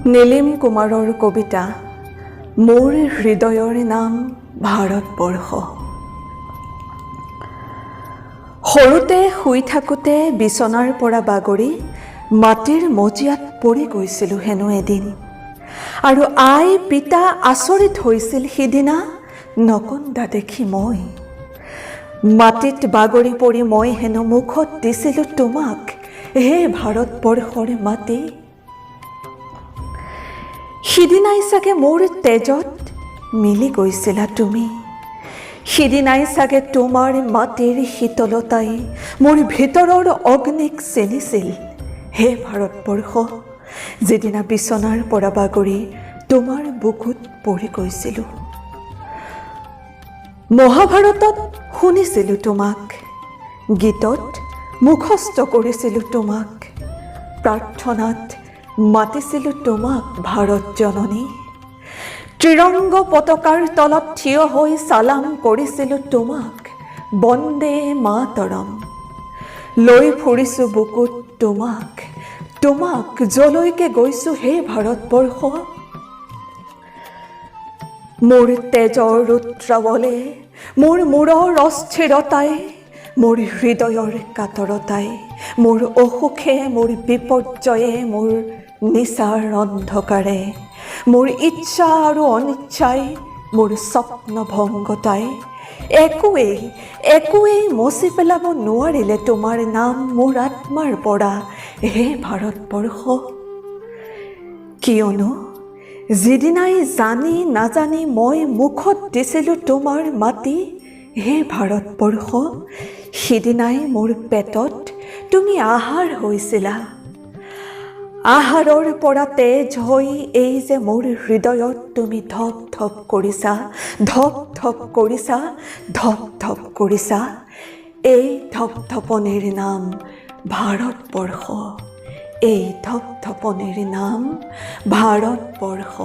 নীলিম কুমাৰৰ কবিতা মোৰ হৃদয়ৰ নাম ভাৰতবৰ্ষ। সৰুতে শুই থাকোঁতে বিচনাৰ পৰা বাগৰি মাটিৰ মজিয়াত পৰি গৈছিলোঁ হেনো এদিন আৰু আই পিতা আচৰিত হৈছিল সিদিনা নকন্দা দেখি। মই মাটিত বাগৰি পৰি মই হেনো মুখত দিছিলোঁ তোমাক, হে ভাৰতবৰ্ষৰ মাটি। সিদিনাই চাগে মোৰ তেজত মিলি গৈছিলা তুমি। সিদিনাই চাগে তোমাৰ মাটিৰ শীতলতাই মোৰ ভিতৰৰ অগ্নিক চেনিছিল, হে ভাৰতবৰ্ষ, যিদিনা বিচনাৰ পৰা বাগৰি তোমাৰ বুকুত পৰি গৈছিলোঁ। মহাভাৰতত শুনিছিলোঁ তোমাক, গীতত মুখস্থ কৰিছিলোঁ তোমাক, প্ৰাৰ্থনাত মাতিছিলোঁ তোমাক ভাৰত জননী। ত্ৰিৰংগ পতাকাৰ তলত থিয় হৈ চালাম কৰিছিলোঁ তোমাক, বন্দে মাতৰম। লৈ ফুৰিছোঁ বুকুত তোমাক, তোমাক যলৈকে গৈছোঁ, হে ভাৰতবৰ্ষ। মোৰ তেজৰ উত্ৰাৱলে, মোৰ মূৰৰ অস্থিৰতাই, মোৰ হৃদয়ৰ কাতৰতাই, মোৰ অসুখে, মোৰ বিপৰ্যয়ে, মোৰ নিচাৰ অন্ধকাৰে, মোৰ ইচ্ছা আৰু অনিচ্ছাই, মোৰ স্বপ্নভংগতাই একোৱেই একোৱেই মচি পেলাব নোৱাৰিলে তোমাৰ নাম মোৰ আত্মাৰ পৰা, হে ভাৰতবৰ্ষ। কিয়নো যিদিনাই জানি নাজানি মই মুখত দিছিলোঁ তোমাৰ মাটি, হে ভাৰতবৰ্ষ, সিদিনাই মোৰ পেটত তুমি আহাৰ হৈছিলা। আহাৰৰ পৰা তেজ হৈ এই যে মোৰ হৃদয়ত তুমি ধপ ধপ কৰিছা, ধপ ধপ কৰিছা, ধপ ধপ কৰিছা, এই ধপ ধপনিৰ নাম ভাৰতবৰ্ষ। এই ধপ ধপনিৰ নাম ভাৰতবৰ্ষ।